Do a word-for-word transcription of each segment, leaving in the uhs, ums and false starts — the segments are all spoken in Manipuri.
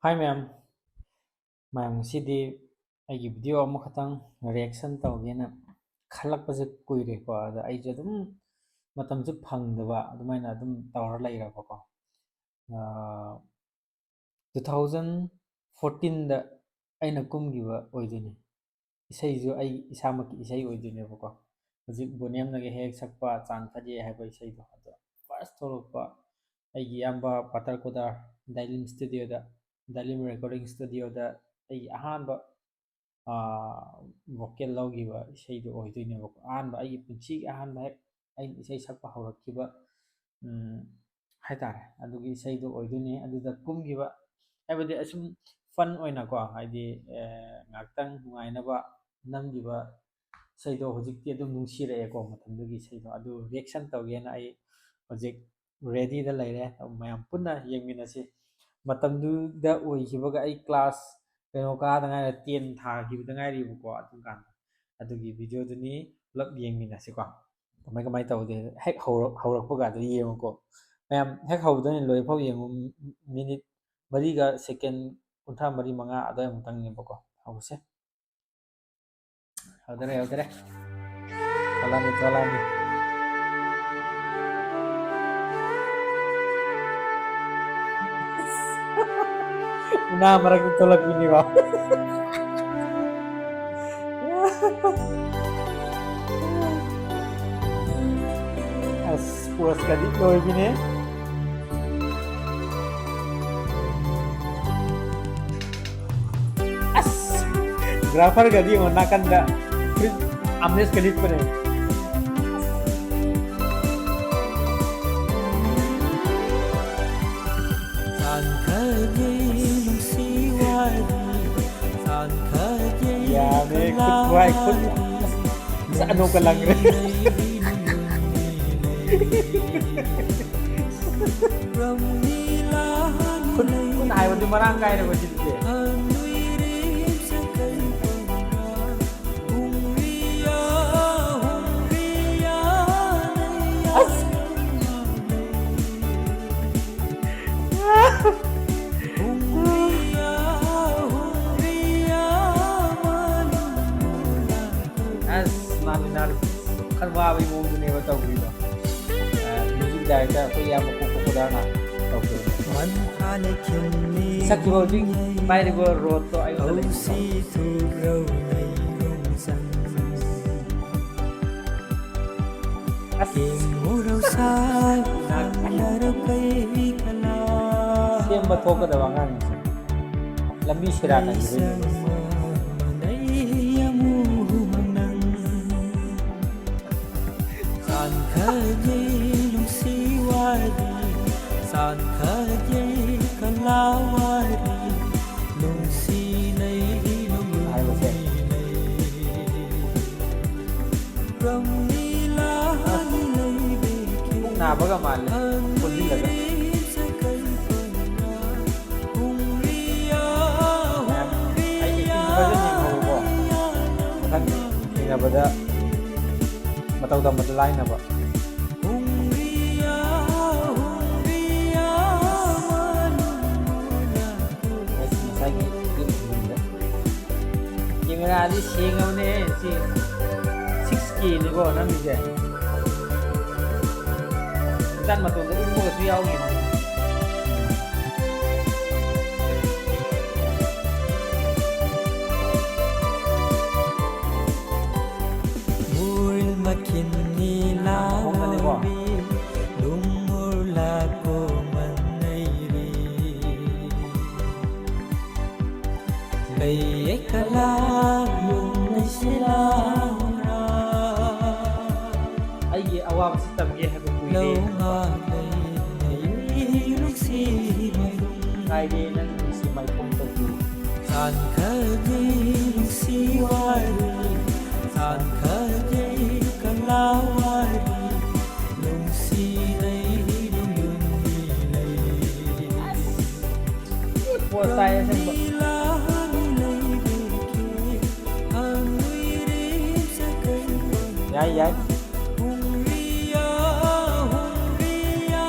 Hi ꯃꯌꯥꯝ, ꯃꯌꯥꯝ ꯉꯁꯤꯗꯤ ꯑꯩꯒꯤ video ꯑꯃꯈꯛꯇꯪ reaction ꯇꯧꯒꯦꯅ ꯈꯜꯂꯛꯄꯁꯦ ꯀꯨꯏꯔꯦꯀꯣ꯫ ꯑꯗ ꯑꯩꯁꯨ ꯑꯗꯨꯝ ꯃꯇꯝꯁꯨ ꯐꯪꯗꯕ, ꯑꯗꯨꯃꯥꯏꯅ ꯑꯗꯨꯝ ꯇꯧꯔ ꯂꯩꯔꯕꯀꯣ꯫ ꯑꯥ, two thousand fourteen ꯗ ꯑꯩꯅ ꯀꯨꯝꯈꯤꯕ ꯑꯣꯏꯗꯣꯏꯅꯤ꯫ ꯏꯁꯩꯁꯨ ꯑꯩ ꯏꯁꯥꯃꯛꯀꯤ ꯏꯁꯩ ꯑꯣꯏꯗꯣꯏꯅꯦꯕꯀꯣ꯫ ꯍꯧꯖꯤꯛ ꯕꯣꯅꯤꯌꯝꯅꯒ ꯍꯦꯛ ꯁꯛꯄ ꯆꯥꯟ ꯐꯖꯩ ꯍꯥꯏꯕ ꯏꯁꯩꯗꯣ, ꯑꯗꯣ first ꯊꯣꯛꯂꯛꯄ ꯑꯩꯒꯤ ꯏꯌꯥꯝꯕ ꯄꯥꯇꯔ ꯀꯣꯗꯥꯔ ꯗꯥꯏꯂꯤꯝ ꯁ꯭ꯇꯨꯗꯤꯑꯣꯗ, ꯗꯥꯏꯂꯤꯝ ꯔꯦꯀꯣꯔꯗꯤꯡ ꯁ꯭ꯇꯨꯗꯤꯑꯣꯗ ꯑꯩꯒꯤ ꯑꯍꯥꯟꯕ, ꯑꯥ, ꯚꯣꯀꯦꯜ ꯂꯧꯈꯤꯕ ꯏꯁꯩꯗꯣ ꯑꯣꯏꯗꯣꯏꯅꯦꯕꯀꯣ꯫ ꯑꯍꯥꯟꯕ, ꯑꯩꯒꯤ ꯄꯨꯟꯁꯤꯒꯤ ꯑꯍꯥꯟꯕ ꯍꯦꯛ ꯑꯩꯅ ꯏꯁꯩ ꯁꯛꯄ ꯍꯧꯔꯛꯈꯤꯕ, ꯎꯝ, ꯍꯥꯏꯇꯥꯔꯦ, ꯑꯗꯨꯒꯤ ꯏꯁꯩꯗꯣ ꯑꯣꯏꯗꯣꯏꯅꯦ꯫ ꯑꯗꯨꯗ ꯀꯨꯝꯈꯤꯕ ꯍꯥꯏꯕꯗꯤ ꯑꯁꯨꯝ fun ꯑꯣꯏꯅꯀꯣ, ꯍꯥꯏꯗꯤ, ꯑꯦ, ꯉꯥꯏꯍꯥꯛꯇꯪ ꯅꯨꯡꯉꯥꯏꯅꯕ ꯅꯝꯈꯤꯕ ꯏꯁꯩꯗꯣ ꯍꯧꯖꯤꯛꯇꯤ ꯑꯗꯨꯝ ꯅꯨꯡꯁꯤꯔꯛꯑꯦꯀꯣ, ꯃꯇꯝꯗꯨꯒꯤ ꯏꯁꯩꯗꯣ꯫ ꯑꯗꯨ reaction ꯇꯧꯒꯦꯅ ꯑꯩ ꯍꯧꯖꯤꯛ ready ꯗ ꯂꯩꯔꯦ꯫ ꯃꯌꯥꯝ ꯄꯨꯟꯅ ꯌꯦꯡꯃꯤꯟꯅꯁꯤ꯫ ꯃꯇꯝꯗꯨꯗ ꯑꯣꯏꯈꯤꯕꯒ ꯑꯩ class ꯀꯩꯅꯣ ꯀꯥꯗ ꯉꯥꯏꯔꯤ, ten ꯊꯥꯈꯤꯕꯗ ꯉꯥꯏꯔꯤꯕꯀꯣ, ꯑꯗꯨꯝ ꯀꯥꯟꯗ꯫ ꯑꯗꯨꯒꯤ video ꯗꯨꯅꯤ, ꯄꯨꯂꯞ ꯌꯦꯡꯃꯤꯟꯅꯁꯤꯀꯣ꯫ ꯀꯃꯥꯏ, ꯀꯃꯥꯏ ꯇꯧꯗꯦ? ꯍꯦꯛ ꯍꯧꯔꯛ-, ꯍꯧꯔꯛꯄꯒ ꯑꯗꯨ ꯌꯦꯡꯉꯨꯀꯣ꯫ ꯃꯌꯥꯝ ꯍꯦꯛ ꯍꯧꯕꯗꯩꯅ ꯂꯣꯏꯐꯥꯎ ꯌꯦꯡꯉꯨ꯫ ꯃꯤꯅꯤꯠ ꯃꯔꯤꯒ second ꯀꯨꯟꯊ꯭ꯔꯥ ꯃꯔꯤ, ꯃꯉꯥ ꯑꯗꯨꯋꯥꯏꯃꯨꯛꯇꯪꯅꯦꯕꯀꯣ꯫ ꯍꯧꯁꯦ꯫ ꯍꯧꯗꯔꯦ, ꯍꯧꯗꯔꯦ꯫ ꯊꯣꯛꯂꯛꯑꯅꯤ, ꯊꯣꯛꯂꯛꯑꯅꯤ꯫ ꯎꯅꯥ ꯃꯔꯛꯇ ꯊꯣꯛꯂꯛꯄꯤꯅꯤꯀꯣ꯫ ꯑꯁ, pose ꯀꯗꯤ ꯂꯣꯏꯕꯤꯅꯦ꯫ ꯑꯁ! Grapher ꯒꯗꯤ ꯌꯦꯡꯉꯣ, ꯅꯥꯀꯟꯗ ꯐꯨꯔꯤꯠ armrest ꯀ ꯂꯤꯠꯄꯅꯦ꯫ ꯌꯥꯝꯃꯦ, ꯈꯨꯠ ꯈꯨꯍꯥꯏ, ꯈꯨꯠ꯫ ꯑꯁ, ꯑꯅꯣꯛꯀ ꯂꯪꯈ꯭ꯔꯦ꯫ ꯈꯨꯠ, ꯈꯨꯠ ꯍꯥꯏꯕꯗꯤ ꯃꯔꯥꯡ ꯀꯥꯏꯅ ꯀꯣꯏꯁꯤꯟꯁꯦ꯫ ꯑꯁ! ꯋꯥꯕꯒꯤ ꯃꯑꯣꯡꯗꯨꯅꯦꯕ ꯇꯧꯈ꯭ꯔꯤꯗꯣ꯫ ꯑ, music director ꯑꯩꯈꯣꯏ ꯏꯌꯥꯝꯕ ꯄꯣꯛꯄ ꯈꯨꯗꯥꯅ ꯇꯧꯈꯤꯕꯅꯦ꯫ ꯁꯛꯈꯤꯕ ꯍꯧꯖꯤꯛ ꯄꯥꯏꯔꯤꯕ ꯔꯣꯠꯇꯣ ꯑꯩꯉꯣꯟꯗ ꯂꯩ꯫ ꯑꯁ꯫ ꯁꯦꯝꯕ ꯊꯣꯛꯀꯗꯕ ꯑꯉꯥꯡꯅꯤꯁꯦ꯫ ꯂꯝꯕꯤ ꯁꯤꯔꯥꯟꯅꯈꯤꯕꯩꯅꯦꯕ꯫ ꯍꯥꯏꯕꯁꯦ꯫ ꯄꯨꯛ ꯅꯥꯕꯒ ꯃꯥꯜꯂꯦ, ꯄꯨꯟꯁꯤꯜꯂꯒ꯫ ꯃꯌꯥꯝ ꯑꯩ acting ꯐꯖꯅ ꯌꯦꯡꯍꯧꯕꯀꯣ꯫ ꯃꯊꯪ ꯊꯦꯡꯅꯕꯗ ꯃꯇꯧ ꯇꯝꯕꯗ ꯂꯥꯏꯅꯕ꯫ ꯑꯁ, ꯉꯁꯥꯏꯒꯤ ꯌꯨꯝꯗ cameraꯗꯤ ꯁꯦꯡꯉꯕꯅꯦ ꯁꯤ꯫ Six Kꯅꯤꯀꯣ ꯅꯝꯃꯤꯁꯦ꯫ ꯍꯤꯗꯥꯛ ꯃꯇꯣꯟꯗ ꯎꯞꯄꯒꯁꯨ ꯌꯥꯎꯔꯤ꯫ ꯑꯩꯒꯤ ꯑꯋꯥꯕꯁꯤ ꯇꯝꯒꯦ ꯍꯥꯏꯕ ꯀꯨꯏꯔꯦ꯫ ꯉꯥꯏꯔꯦ ꯅꯪ ꯅꯨꯡꯁꯤ ꯃꯥꯏꯈꯨꯝ ꯇꯧꯕꯤ꯫ ꯄꯣꯁ ꯇꯥꯏ ꯑꯁꯦꯡꯕ꯫ ꯌꯥꯏ, ꯌꯥꯏ꯫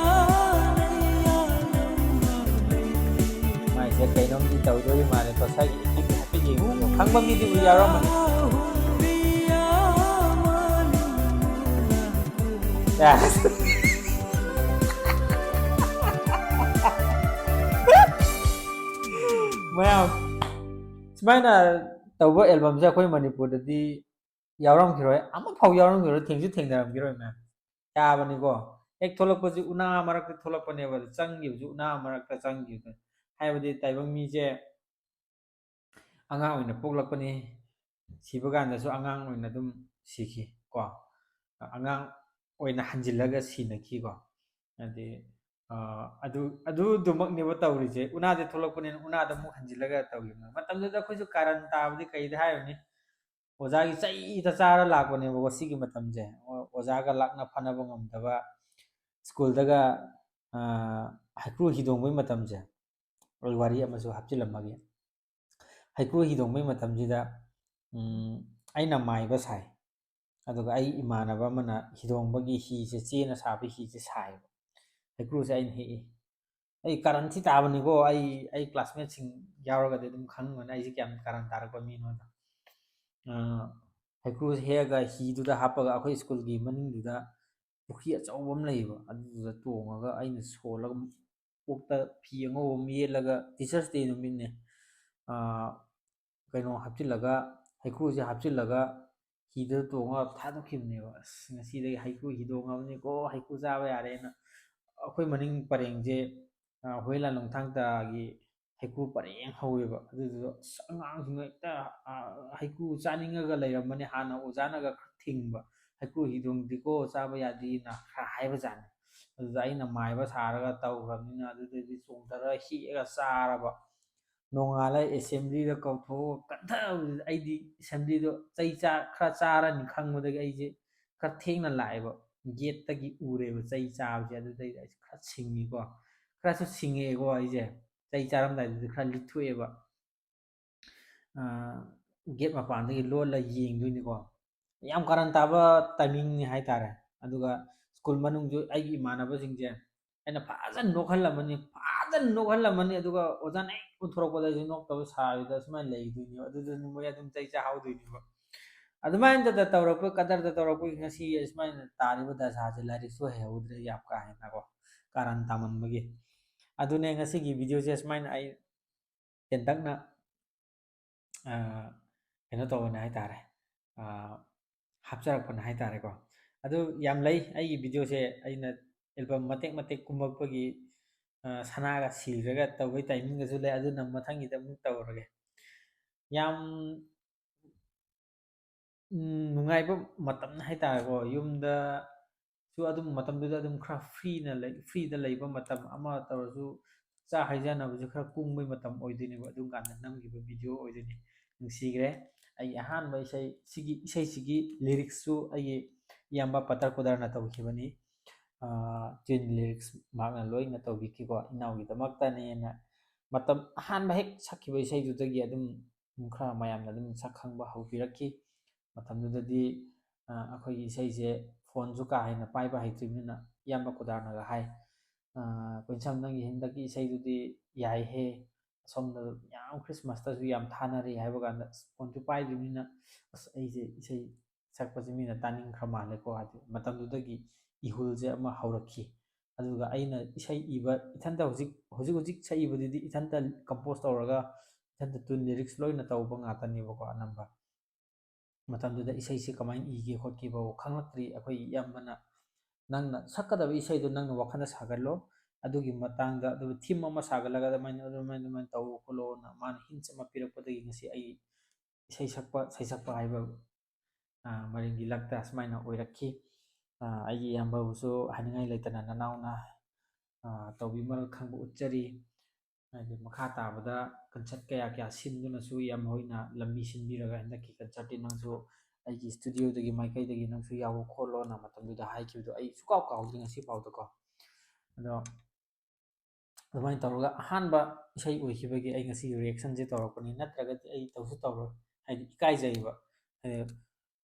ꯃꯥꯏꯁꯦ ꯀꯩꯅꯣꯝꯗꯤ ꯇꯧꯗꯣꯔꯤ ꯃꯥꯜꯂꯦ꯫ ꯉꯁꯥꯏꯒꯤ acting ꯍꯥꯏꯐꯦꯠ ꯌꯦꯡꯕꯗꯣ ꯈꯪꯕ ꯃꯤꯗꯤ ꯎ ꯌꯥꯎꯔꯝꯃꯅꯤ꯫ ꯃꯌꯥꯝ, ꯁꯨꯃꯥꯏꯅ ꯇꯧꯕ ꯑꯦꯜꯕꯝꯁꯦ ꯑꯩꯈꯣꯏ ꯃꯅꯤꯄꯨꯔꯗꯗꯤ ꯌꯥꯎꯔꯝꯈꯤꯔꯣꯏ, ꯑꯃꯐꯥꯎ ꯌꯥꯎꯔꯝꯈꯤꯔꯣꯏ, ꯊꯦꯡꯁꯨ ꯊꯦꯡꯅꯔꯝꯈꯤꯔꯣꯏ ꯃꯌꯥꯝ꯫ ꯌꯥꯕꯅꯤꯀꯣ꯫ ꯍꯦꯛ ꯊꯣꯛꯂꯛꯄꯁꯤ ꯎꯅꯥ ꯃꯔꯛꯇ ꯊꯣꯛꯂꯛꯄꯅꯦꯕ, ꯑꯗꯨ ꯆꯪꯈꯤꯕꯁꯨ ꯎꯅꯥ ꯃꯔꯛꯇ ꯆꯪꯈꯤꯕꯗꯨꯅꯤ꯫ ꯍꯥꯏꯕꯗꯤ ꯇꯥꯏꯕꯪ ꯃꯤꯁꯦ ꯑꯉꯥꯡ ꯑꯣꯏꯅ ꯄꯣꯛꯂꯛꯄꯅꯤ, ꯁꯤꯕ ꯀꯥꯟꯗꯁꯨ ꯑꯉꯥꯡ ꯑꯣꯏꯅ ꯑꯗꯨꯝ ꯁꯤꯈꯤ ꯀꯣ꯫ ꯑꯉꯥꯡ ꯑꯣꯏꯅ ꯍꯟꯖꯤꯜꯂꯒ ꯁꯤꯅꯈꯤꯀꯣ꯫ ꯍꯥꯏꯗꯤ, ꯑ, ꯑꯗꯨ, ꯑꯗꯨꯗꯨꯃꯛꯅꯦꯕ ꯇꯧꯔꯤꯁꯦ꯫ ꯎꯅꯥꯗ ꯊꯣꯛꯂꯛꯄꯅꯤꯅ ꯎꯅꯥꯗ ꯑꯃꯨꯛ ꯍꯟꯖꯤꯜꯂꯒ ꯇꯧꯈꯤꯕꯅꯤ꯫ ꯃꯇꯝꯗꯨꯗ ꯑꯩꯈꯣꯏꯁꯨ ꯀꯥꯔꯟ ꯇꯥꯕꯗꯤ ꯀꯩꯗ ꯍꯥꯏꯔꯨꯅꯤ꯫ ꯑꯣꯖꯥꯒꯤ ꯆꯩꯗ ꯆꯥꯔ ꯂꯥꯛꯄꯅꯦꯕꯀꯣ ꯁꯤꯒꯤ ꯃꯇꯝꯁꯦ꯫ ꯑꯣ-, ꯑꯣꯖꯥꯒ ꯂꯥꯛꯅ ꯐꯅꯕ ꯉꯝꯗꯕ, ꯁ꯭ꯀꯨꯜꯗꯒ, ꯑ, ꯍꯩꯀ꯭ꯔꯨ ꯍꯤꯗꯣꯡꯕꯩ ꯃꯇꯝꯁꯦ꯫ ꯑꯩ ꯋꯥꯔꯤ ꯑꯃꯁꯨ ꯍꯥꯞꯆꯤꯜꯂꯝꯃꯒꯦ꯫ ꯍꯩꯀ꯭ꯔꯨ ꯍꯤꯗꯣꯡꯕꯩ ꯃꯇꯝꯁꯤꯗ, ꯎꯝ, ꯑꯩꯅ ꯃꯥꯏꯕ ꯁꯥꯏ꯫ ꯑꯗꯨꯒ ꯑꯩ ꯏꯃꯥꯟꯅꯕ ꯑꯃꯅ ꯍꯤꯗꯣꯡꯕꯒꯤ ꯍꯤꯁꯦ, ꯆꯦꯅ ꯁꯥꯕ ꯍꯤꯁꯦ ꯁꯥꯏꯌꯦꯕ꯫ ꯍꯩꯀ꯭ꯔꯨꯁꯦ ꯑꯩꯅ ꯍꯦꯛꯏ꯫ ꯑꯩ ꯀꯥꯔꯟ ꯊꯤ ꯇꯥꯕꯅꯤꯀꯣ꯫ ꯑꯩ, ꯑꯩ ꯀ꯭ꯂꯥꯁꯃꯦꯠꯁꯤꯡ ꯌꯥꯎꯔꯒꯗꯤ ꯑꯗꯨꯝ ꯈꯪꯉꯝꯒꯅꯤ ꯑꯩꯁꯦ ꯀꯌꯥꯝ ꯀꯥꯔꯟ ꯇꯥꯔꯛꯄ ꯃꯤꯅꯣꯗ꯫ ꯑ, ꯍꯩꯀ꯭ꯔꯨꯁꯦ ꯍꯦꯛꯑꯒ ꯍꯤꯗꯨꯗ ꯍꯥꯞꯄꯒ ꯑꯩꯈꯣꯏ ꯁ꯭ꯀꯨꯜꯒꯤ ꯃꯅꯤꯡꯗꯨꯗ ꯄꯨꯈ꯭ꯔꯤ ꯑꯆꯧꯕ ꯑꯃ ꯂꯩꯌꯦꯕ꯫ ꯑꯗꯨꯗꯨꯗ ꯇꯣꯡꯉꯒ ꯑꯩꯅ ꯁꯣꯜꯂꯒ ꯀꯣꯛꯇ ꯐꯤ ꯑꯉꯧꯕ ꯑꯃ ꯌꯦꯠꯂꯒ, Teachers' Day ꯅꯨꯃꯤꯠꯅꯦ꯫ ꯑ, ꯀꯩꯅꯣ ꯍꯥꯞꯆꯤꯜꯂꯒ, ꯍꯩꯀ꯭ꯔꯨꯁꯦ ꯍꯥꯞꯆꯤꯜꯂꯒ ꯍꯤꯗ ꯇꯣꯡꯉꯒ ꯊꯥꯗꯣꯛꯈꯤꯕꯅꯦꯕ꯫ ꯑꯁ, ꯉꯁꯤꯗꯒꯤ ꯍꯩꯀ꯭ꯔꯨ ꯍꯤꯗꯣꯡꯉꯕꯅꯤꯀꯣ, ꯍꯩꯀ꯭ꯔꯨ ꯆꯥꯕ ꯌꯥꯔꯦꯅ꯫ ꯑꯩꯈꯣꯏ ꯃꯅꯤꯡ ꯄꯔꯦꯡꯁꯦ, ꯑ, ꯍꯣꯏ ꯂꯥꯟꯂꯣꯡ ꯊꯥꯡ ꯇꯥꯒꯤ ꯍꯩꯀ꯭ꯔꯨ ꯄꯔꯦꯡ ꯍꯧꯋꯦꯕ꯫ ꯑꯗꯨꯗꯨꯗ ꯑꯁ, ꯑꯉꯥꯡꯁꯤꯡꯅ ꯍꯦꯛꯇ, ꯑ, ꯍꯩꯀ꯭ꯔꯨ ꯆꯥꯅꯤꯡꯉꯒ ꯂꯩꯔꯝꯕꯅꯤ꯫ ꯍꯥꯟꯅ ꯑꯣꯖꯥꯅꯒ ꯈꯔ ꯊꯤꯡꯕ, "ꯍꯩꯀ꯭ꯔꯨ ꯍꯤꯗꯣꯡꯗꯤꯀꯣ ꯆꯥꯕ ꯌꯥꯗꯦꯅ" ꯈꯔ ꯍꯥꯏꯕꯖꯥꯠꯅꯤ꯫ ꯑꯗꯨꯗ ꯑꯩꯅ ꯃꯥꯏꯕ ꯁꯥꯔꯒ ꯇꯧꯈ꯭ꯔꯕꯅꯤꯅ ꯑꯗꯨꯗꯩꯗꯤ ꯆꯣꯡꯊꯔꯒ ꯍꯦꯛꯑꯒ ꯆꯥꯔꯕ꯫ ꯅꯣꯡꯉꯥꯜꯂ assembly ꯗ ꯀꯧꯊꯣꯛꯑꯒ ꯀꯟꯊꯕꯗꯨꯗ ꯑꯩꯗꯤ assembly ꯗꯣ ꯆꯩ ꯆꯥ-, ꯈꯔ ꯆꯥꯔꯅꯤ ꯈꯪꯕꯗꯒꯤ ꯑꯩꯁꯦ ꯈꯔ ꯊꯦꯡꯅ ꯂꯥꯛꯑꯦꯕ꯫ Gate ꯇꯒꯤ ꯎꯔꯦꯕ ꯆꯩ ꯆꯥꯕꯁꯦ꯫ ꯑꯗꯨꯗꯩꯗꯤ ꯑꯩꯁꯦ ꯈꯔ ꯁꯤꯡꯉꯤꯀꯣ, ꯈꯔꯁꯨ ꯁꯤꯡꯉꯛꯑꯦꯀꯣ ꯑꯩꯁꯦ꯫ ꯆꯩ ꯆꯥꯔꯝꯗꯥꯏꯗꯨꯗꯤ ꯈꯔ ꯂꯤꯠꯊꯣꯛꯑꯦꯕ꯫ ꯑ, gate ꯃꯄꯥꯟꯗꯒꯤ ꯂꯣꯜꯂ ꯌꯦꯡꯗꯣꯏꯅꯤꯀꯣ꯫ ꯌꯥꯝ ꯀꯥꯔꯟ ꯇꯥꯕ timing ꯅꯤ ꯍꯥꯏꯇꯥꯔꯦ꯫ ꯑꯗꯨꯒ ꯁ꯭ꯀꯨꯜ ꯃꯅꯨꯡꯁꯨ ꯑꯩꯒꯤ ꯏꯃꯥꯟꯅꯕꯁꯤꯡꯁꯦ ꯑꯩꯅ ꯐꯖꯅ ꯅꯣꯛꯍꯜꯂꯝꯃꯅꯤ, ꯐꯖꯅ ꯅꯣꯛꯍꯜꯂꯝꯃꯅꯤ꯫ ꯑꯗꯨꯒ ꯑꯣꯖꯥꯅ ꯍꯦꯛ ꯀꯣꯟꯊꯣꯔꯛꯄꯗ ꯑꯩꯁꯨ ꯅꯣꯛꯇꯕ ꯁꯥꯔꯤꯗ ꯁꯨꯃꯥꯏꯅ ꯂꯩꯗꯣꯏꯅꯦꯕ꯫ ꯑꯗꯨꯗꯅ ꯃꯣꯏ ꯑꯗꯨꯝ ꯆꯩ ꯆꯥꯍꯧꯗꯣꯏꯅꯦꯕ꯫ ꯑꯗꯨꯃꯥꯏꯅ ꯇꯧꯔꯛꯄ, ꯀꯗꯔꯗ ꯇꯧꯔꯛꯄꯒꯤ ꯉꯁꯤ ꯁꯨꯃꯥꯏꯅ ꯇꯥꯔꯤꯕ ꯗꯁꯥꯁꯦ, ꯂꯥꯏꯔꯤꯛꯁꯨ ꯍꯩꯍꯧꯗ꯭ꯔꯦ ꯌꯥꯝ ꯀꯥ ꯍꯦꯟꯅꯀꯣ, ꯀꯥꯔꯟ ꯇꯥꯃꯟꯕꯒꯤ꯫ ꯑꯗꯨꯅꯦ ꯉꯁꯤꯒꯤ ꯚꯤꯗꯤꯑꯣꯁꯦ ꯁꯨꯃꯥꯏꯅ ꯑꯩ ꯇꯦꯟꯇꯛꯅ, ꯑ, ꯀꯩꯅꯣ ꯇꯧꯕꯅꯦ ꯍꯥꯏꯇꯥꯔꯦ, ꯑ, ꯍꯥꯞꯆꯔꯛꯄꯅꯦ ꯍꯥꯏꯇꯥꯔꯦꯀꯣ꯫ ꯑꯗꯨ ꯌꯥꯝ ꯂꯩ ꯑꯩꯒꯤ ꯚꯤꯗꯤꯑꯣꯁꯦ, ꯑꯩꯅ ꯑꯦꯜꯕꯝ ꯃꯇꯦꯛ ꯃꯇꯦꯛ ꯀꯨꯝꯃꯛꯄꯒꯤ, ꯑ, ꯁꯅꯥꯒ ꯁꯤꯔꯒ ꯇꯧꯕꯒꯤ ꯇꯥꯏꯃꯤꯡꯒꯁꯨ ꯂꯩ, ꯑꯗꯨꯅ ꯃꯊꯪꯒꯤꯗ ꯑꯃꯨꯛ ꯇꯧꯔꯒꯦ꯫ ꯌꯥꯝ ꯎꯝ, ꯅꯨꯡꯉꯥꯏꯕ ꯃꯇꯝꯅꯤ ꯍꯥꯏꯇꯥꯔꯦꯀꯣ꯫ ꯌꯨꯝꯗꯁꯨ ꯑꯗꯨꯝ ꯃꯇꯝꯗꯨꯗ ꯑꯗꯨꯝ ꯈꯔ ꯐ꯭ꯔꯤꯅ ꯂꯩ, ꯐ꯭ꯔꯤꯗ ꯂꯩꯕ ꯃꯇꯝ, ꯑꯃ ꯇꯧꯔꯁꯨ ꯆꯥꯛ ꯍꯩꯖꯥꯟꯅꯕꯁꯨ ꯈꯔ ꯀꯨꯡꯕꯩ ꯃꯇꯝ ꯑꯣꯏꯗꯣꯏꯅꯦꯕ, ꯑꯗꯨꯝ ꯀꯥꯟꯗ ꯅꯝꯈꯤꯕ ꯚꯤꯗꯤꯑꯣ ꯑꯣꯏꯗꯣꯏꯅꯤ꯫ ꯅꯨꯡꯁꯤꯈ꯭ꯔꯦ꯫ ꯑꯩꯒꯤ ꯑꯍꯥꯟꯕ ꯏꯁꯩ, ꯁꯤꯒꯤ ꯏꯁꯩꯁꯤꯒꯤ ꯂꯤꯔꯤꯛꯁꯁꯨ ꯑꯩꯒꯤ ꯏꯌꯥꯝꯕ ꯄꯇꯔ ꯀꯨꯗꯔꯅ ꯇꯧꯈꯤꯕꯅꯤ꯫ ꯑꯥ, ꯇ꯭ꯌꯨꯟ ꯂꯤꯔꯤꯛꯁ ꯃꯍꯥꯛꯅ ꯂꯣꯏꯅ ꯇꯧꯕꯤꯈꯤꯀꯣ, ꯏꯅꯥꯎꯒꯤꯗꯃꯛꯇꯅꯦꯅ꯫ ꯃꯇꯝ ꯑꯍꯥꯟꯕ ꯍꯦꯛ ꯁꯛꯈꯤꯕ ꯏꯁꯩꯗꯨꯗꯒꯤ ꯑꯗꯨꯝ ꯈꯔ ꯃꯌꯥꯝꯅ ꯑꯗꯨꯝ ꯁꯛ ꯈꯪꯕ ꯍꯧꯕꯤꯔꯛꯈꯤ꯫ ꯃꯇꯝꯗꯨꯗꯗꯤ, ꯑ, ꯑꯩꯈꯣꯏꯒꯤ ꯏꯁꯩꯁꯦ ꯐꯣꯟꯁꯨ ꯀꯥ ꯍꯦꯟꯅ ꯄꯥꯏꯕ ꯍꯩꯇ꯭ꯔꯤꯕꯅꯤꯅ ꯏꯌꯥꯝꯕ ꯀꯨꯗꯥꯔꯅꯒ ꯍꯥꯏ, "ꯑ, ꯀꯨꯏꯟꯁꯝ, ꯅꯪꯒꯤ ꯍꯟꯗꯛꯀꯤ ꯏꯁꯩꯗꯨꯗꯤ ꯌꯥꯏꯍꯦ, ꯑꯁꯣꯝꯗ ꯌꯥꯝ ꯈ꯭ꯔꯤꯁꯃꯥꯁꯇꯁꯨ ꯌꯥꯝ ꯊꯥꯅꯔꯤ" ꯍꯥꯏꯕ ꯀꯥꯟꯗ, ꯑꯁ, ꯐꯣꯟꯁꯨ ꯄꯥꯏꯗ꯭ꯔꯤꯕꯅꯤꯅ, "ꯑꯁ, ꯑꯩꯁꯦ ꯏꯁꯩ ꯁꯛꯄꯁꯦ ꯃꯤꯅ ꯇꯥꯅꯤꯡꯈ꯭ꯔ ꯃꯥꯜꯂꯦꯀꯣ", ꯍꯥꯏꯗꯤ ꯃꯇꯝꯗꯨꯗꯒꯤ ꯏꯍꯨꯜꯁꯦ ꯑꯃ ꯍꯧꯔꯛꯈꯤ꯫ ꯑꯗꯨꯒ ꯑꯩꯅ ꯏꯁꯩ ꯏꯕ, ꯏꯊꯟꯇ ꯍꯧꯖꯤꯛ, ꯍꯧꯖꯤꯛ ꯍꯧꯖꯤꯛ ꯁꯛꯏꯕꯗꯨꯗꯤ ꯏꯊꯟꯇ ꯀꯝꯄꯣꯁ ꯇꯧꯔꯒ ꯏꯊꯟꯇ ꯇ꯭ꯌꯨꯟ ꯂꯤꯔꯤꯛꯁ ꯂꯣꯏꯅ ꯇꯧꯕ ꯉꯥꯛꯇꯅꯦꯕꯀꯣ ꯑꯅꯝꯕ꯫ ꯃꯇꯝꯗꯨꯗ ꯏꯁꯩꯁꯦ ꯀꯃꯥꯏꯅ ꯏꯒꯦ ꯈꯣꯠꯀꯦ ꯐꯥꯎ ꯈꯪꯂꯛꯇ꯭ꯔꯤ꯫ ꯑꯩꯈꯣꯏꯒꯤ ꯏꯌꯥꯝꯕꯅ, "ꯅꯪꯅ ꯁꯛꯀꯗꯕ ꯏꯁꯩꯗꯣ ꯅꯪꯅ ꯋꯥꯈꯜꯗ ꯁꯥꯒꯠꯂꯣ, ꯑꯗꯨꯒꯤ ꯃꯇꯥꯡꯗ ꯑꯗꯨꯒ ꯊꯤꯝ ꯑꯃ ꯁꯥꯒꯠꯂꯒ ꯑꯗꯨꯃꯥꯏꯅ, ꯑꯗꯨꯃꯥꯏꯅ, ꯑꯗꯨꯃꯥꯏꯅ ꯇꯧ ꯈꯣꯠꯂꯣꯅ" ꯃꯥꯅ ꯍꯤꯟꯁ ꯑꯃ ꯄꯤꯔꯛꯄꯗꯒꯤ ꯉꯁꯤ ꯑꯩ ꯏꯁꯩ ꯁꯛꯄ, ꯁꯩꯁꯛꯄ ꯍꯥꯏꯕ, ꯑ, ꯃꯔꯤꯡꯒꯤ ꯂꯛꯇ ꯑꯁꯨꯃꯥꯏꯅ ꯑꯣꯏꯔꯛꯈꯤ꯫ ꯑ, ꯑꯩꯒꯤ ꯏꯌꯥꯝꯕꯕꯨꯁꯨ ꯍꯥꯏꯅꯤꯡꯉꯥꯏ ꯂꯩꯇꯅ ꯅꯅꯥꯎꯅ, ꯑ, ꯇꯧꯕꯤꯃꯜ ꯈꯪꯕ ꯎꯠꯆꯔꯤ꯫ ꯍꯥꯏꯗꯤ ꯃꯈꯥ ꯇꯥꯕꯗ ꯀꯟꯁꯔꯠ ꯀꯌꯥ ꯀꯌꯥ ꯁꯤꯟꯗꯨꯅꯁꯨ ꯏꯌꯥꯝꯕ ꯍꯣꯏꯅ ꯂꯝꯕꯤ ꯁꯤꯟꯕꯤꯔꯒ ꯍꯟꯗꯛꯀꯤ ꯀꯟꯁꯔꯠꯇꯤ ꯅꯪꯁꯨ ꯑꯩꯒꯤ ꯏꯁꯇꯨꯗꯤꯑꯣꯗꯒꯤ ꯃꯥꯏꯀꯩꯗꯒꯤ ꯅꯪꯁꯨ ꯌꯥꯎꯑꯣ ꯈꯣꯠꯂꯣꯅ ꯃꯇꯝꯗꯨꯗ ꯍꯥꯏꯈꯤꯕꯗꯣ ꯑꯩ ꯁꯨꯡꯀꯥꯎ ꯀꯥꯎꯗ꯭ꯔꯤ ꯉꯁꯤ ꯐꯥꯎꯗꯀꯣ꯫ ꯑꯗꯣ ꯑꯗꯨꯃꯥꯏꯅ ꯇꯧꯔꯒ ꯑꯍꯥꯟꯕ ꯏꯁꯩ ꯑꯣꯏꯈꯤꯕꯒꯤ ꯑꯩ ꯉꯁꯤ ꯔꯤꯌꯦꯛꯁꯟꯁꯦ ꯇꯧꯔꯛꯄꯅꯤ, ꯅꯠꯇ꯭ꯔꯒꯗꯤ ꯑꯩ ꯇꯧꯁꯨ ꯇꯧꯔꯣꯏ, ꯍꯥꯏꯗꯤ ꯏꯀꯥꯏꯖꯩꯕ꯫ ꯍꯥꯏꯗꯤ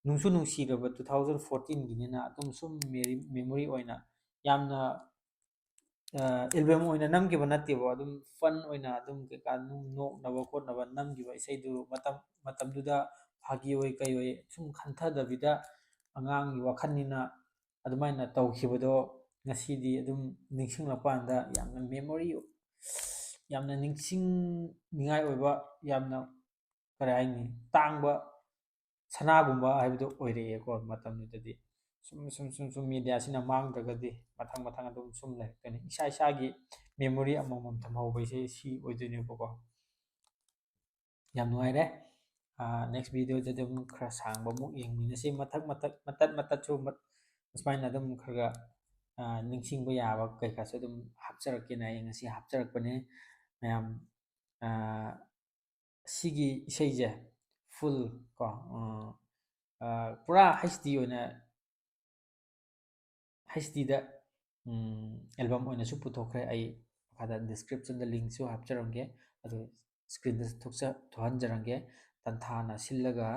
ꯅꯨꯡꯁꯨ ꯅꯨꯡꯁꯤꯔꯕ two thousand fourteen ꯒꯤꯅꯤꯅ ꯑꯗꯨꯝ ꯁꯨꯝ ꯃꯦꯔꯤ-, memory ꯑꯣꯏꯅ ꯌꯥꯝꯅ, ꯑ, ꯑꯦꯜꯕꯝ ꯑꯣꯏꯅ ꯅꯝꯈꯤꯕ ꯅꯠꯇꯦꯕ, ꯑꯗꯨꯝ ꯐꯟ ꯑꯣꯏꯅ ꯑꯗꯨꯝ ꯀꯩꯀꯥ ꯑꯗꯨꯝ ꯅꯣꯛꯅꯕ ꯈꯣꯠꯅꯕ ꯅꯝꯈꯤꯕ ꯏꯁꯩꯗꯨ ꯃꯇꯝ, ꯃꯇꯝꯗꯨꯗ ꯐꯥꯒꯤ ꯑꯣꯏ ꯀꯩ ꯑꯣꯏ ꯁꯨꯝ ꯈꯟꯊꯗꯕꯤꯗ, ꯑꯉꯥꯡꯒꯤ ꯋꯥꯈꯜꯅꯤꯅ ꯑꯗꯨꯃꯥꯏꯅ ꯇꯧꯈꯤꯕꯗꯣ ꯉꯁꯤꯗꯤ ꯑꯗꯨꯝ ꯅꯤꯡꯁꯤꯡꯂꯛꯄ ꯀꯥꯟꯗ ꯌꯥꯝꯅ memory, ꯌꯥꯝꯅ ꯅꯤꯡꯁꯤꯡꯅꯤꯡꯉꯥꯏ ꯑꯣꯏꯕ, ꯌꯥꯝꯅ, ꯀꯔꯤ ꯍꯥꯏꯅꯤ, ꯇꯥꯡꯕ ꯁꯅꯥꯒꯨꯝꯕ ꯍꯥꯏꯕꯗꯣ ꯑꯣꯏꯔꯛꯑꯦꯀꯣ꯫ ꯃꯇꯝꯗꯨꯗꯗꯤ ꯁꯨꯝ, ꯁꯨꯝ, ꯁꯨꯝ, ꯁꯨꯝ mediaꯁꯤꯅ ꯃꯥꯡꯗ꯭ꯔꯒꯗꯤ ꯃꯊꯪ ꯃꯊꯪ ꯑꯗꯨꯝ ꯁꯨꯝ ꯂꯩꯔꯛꯇꯣꯏꯅꯤ꯫ ꯏꯁꯥ ꯏꯁꯥꯒꯤ memory ꯑꯃꯃꯝ ꯊꯝꯍꯧꯕ ꯍꯥꯏꯁꯦ ꯁꯤ ꯑꯣꯏꯗꯣꯏꯅꯦꯕꯀꯣ꯫ ꯌꯥꯝ ꯅꯨꯡꯉꯥꯏꯔꯦ꯫ ꯑꯥ, next videoꯗꯗꯤ ꯑꯗꯨꯝ ꯈꯔ ꯁꯥꯡꯕ ꯑꯃꯨꯛ ꯌꯦꯡꯃꯤꯟꯅꯁꯤ꯫ ꯃꯊꯛ, ꯃꯊꯛ, ꯃꯇꯠ, ꯃꯇꯠꯁꯨ ꯃꯠ-, ꯁꯨꯃꯥꯏꯅ ꯑꯗꯨꯝ ꯈꯔ ꯈꯔ, ꯑꯥ, ꯅꯤꯡꯁꯤꯡꯕ ꯌꯥꯕ ꯀꯩꯀꯥꯁꯨ ꯑꯗꯨꯝ ꯍꯥꯞꯆꯔꯛꯀꯦꯅ ꯑꯩ ꯉꯁꯤ ꯍꯥꯞꯆꯔꯛꯄꯅꯦ꯫ ꯃꯌꯥꯝ, ꯑꯥ, ꯁꯤꯒꯤ ꯏꯁꯩꯁꯦ full ꯀꯣ, ꯑꯥ, ꯑꯥ, ꯄꯨꯔꯥ HD ꯑꯣꯏꯅ, HDꯗ, ꯎꯝ, album ꯑꯣꯏꯅꯁꯨ ꯄꯨꯊꯣꯛꯈ꯭ꯔꯦ꯫ ꯑꯩ ꯃꯈꯥꯗ descriptionꯗ linkꯁꯨ ꯍꯥꯞꯆꯔꯝꯒꯦ, ꯑꯗꯨ screenꯗꯁꯨ ꯊꯣꯛꯆ-, ꯊꯣꯛꯍꯟꯖꯔꯝꯒꯦ꯫ ꯇꯟꯊꯥꯅ ꯁꯤꯜꯂꯒ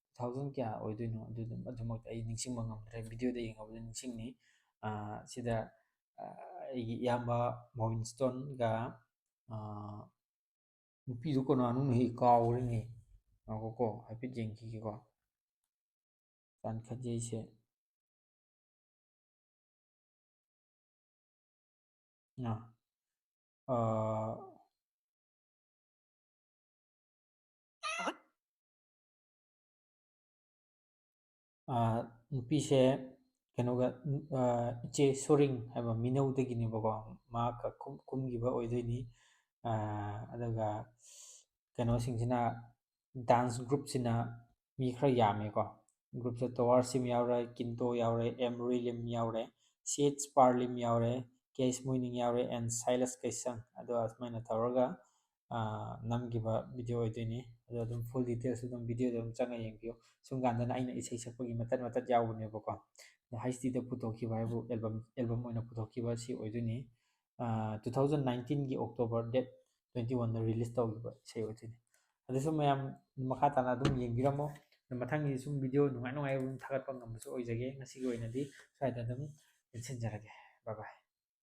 two thousand ꯀꯌꯥ ꯑꯣꯏꯗꯣꯏꯅꯣ, ꯑꯗꯨꯗꯨꯝ-, ꯑꯗꯨꯃꯛꯇꯤ ꯑꯩ ꯅꯤꯡꯁꯤꯡꯕ ꯉꯝꯗ꯭ꯔꯦ, videoꯗ ꯌꯦꯡꯉꯕꯗ ꯅꯤꯡꯁꯤꯡꯅꯤ꯫ ꯑꯥ, ꯁꯤꯗ, ꯑꯥ, ꯑꯩꯒꯤ ꯏꯌꯥꯝꯕ ꯃꯣꯕꯤꯟ ꯁ꯭ꯇꯣꯟꯒ, ꯑꯥ, ꯅꯨꯄꯤꯗꯨ ꯀꯅꯥꯅꯣꯅꯦꯍꯦ? ꯀꯥꯎꯔꯦꯅꯦ꯫ ꯉꯥꯏꯈꯣꯀꯣ, ꯍꯥꯏꯐꯦꯠ ꯌꯦꯡꯈꯤꯒꯦꯀꯣ꯫ ꯇꯥꯟꯈꯠꯖꯩꯁꯦ꯫ ꯑꯥ꯫ ꯑꯥ꯫ ꯑꯥ, ꯅꯨꯄꯤꯁꯦ ꯀꯩꯅꯣꯒ, ꯑꯥ, ꯏꯆꯦ ꯁꯣꯔꯤꯡ ꯍꯥꯏꯕ ꯃꯤꯅꯧꯗꯒꯤꯅꯦꯕꯀꯣ꯫ ꯃꯍꯥꯛꯀ ꯀꯨꯝ-, ꯀꯨꯝꯈꯤꯕ ꯑꯣꯏꯗꯣꯏꯅꯤ꯫ ꯑꯥ, ꯑꯗꯨꯒ ꯀꯩꯅꯣꯁꯤꯡꯁꯤꯅ, dance groupꯁꯤꯅ ꯃꯤ ꯈꯔ ꯌꯥꯝꯃꯦꯀꯣ꯫ Groupꯁꯦ ꯇꯣꯋꯥꯔ ꯁꯤꯝ ꯌꯥꯎꯔꯦ, ꯀꯤꯟꯇꯣ ꯌꯥꯎꯔꯦ, ꯑꯦꯝ ꯔꯨꯏ ꯂꯤꯝ ꯌꯥꯎꯔꯦ, ꯁꯤ ꯑꯩꯆ ꯄꯥꯔꯂꯤꯝ ꯌꯥꯎꯔꯦ, ꯀꯦ ꯑꯩꯆ ꯃꯣꯏꯅꯤꯡ ꯌꯥꯎꯔꯦ, and ꯁꯥꯏꯂꯁ ꯀꯩꯁꯪ꯫ ꯑꯗꯣ ꯑꯁꯨꯃꯥꯏꯅ ꯇꯧꯔꯒ, ꯑꯥ, ꯅꯝꯈꯤꯕ video ꯑꯣꯏꯗꯣꯏꯅꯤ꯫ ꯑꯗꯣ ꯑꯗꯨꯝ full details ꯑꯗꯨꯝ videoꯗ ꯑꯗꯨꯝ ꯆꯪꯉ ꯌꯦꯡꯕꯤꯌꯨ꯫ ꯁꯨꯝ ꯀꯥꯟꯗꯅ ꯑꯩꯅ ꯏꯁꯩ ꯁꯛꯄꯒꯤ ꯃꯇꯠ ꯃꯇꯠ ꯌꯥꯎꯕꯅꯦꯕꯀꯣ꯫ ꯑꯗꯣ HDꯗ ꯄꯨꯊꯣꯛꯈꯤꯕ ꯍꯥꯏꯕꯨ album, album ꯑꯣꯏꯅ ꯄꯨꯊꯣꯛꯈꯤꯕ ꯁꯤ ꯑꯣꯏꯗꯣꯏꯅꯤ꯫ ꯑꯥ, two thousand nineteenꯒꯤ October date twenty oneꯗ release ꯇꯧꯈꯤꯕ ꯏꯁꯩ ꯑꯣꯏꯗꯣꯏꯅꯤ꯫ ꯑꯗꯨꯁꯨ ꯃꯌꯥꯝ ꯃꯈꯥ ꯇꯥꯅ ꯑꯗꯨꯝ ꯌꯦꯡꯕꯤꯔꯝꯃꯣ꯫ ꯑꯗꯣ ꯃꯊꯪꯒꯤꯁꯨ ꯁꯨꯝ video ꯅꯨꯡꯉꯥꯏ ꯅꯨꯡꯉꯥꯏꯕ ꯑꯗꯨꯝ ꯊꯥꯒꯠꯄ ꯉꯝꯕꯁꯨ ꯑꯣꯏꯖꯒꯦ꯫ ꯉꯁꯤꯒꯤ ꯑꯣꯏꯅꯗꯤ ꯁ꯭ꯋꯥꯏꯗ ꯑꯗꯨꯝ ꯂꯦꯟꯁꯤꯟꯖꯔꯒꯦ꯫ Bye bye꯫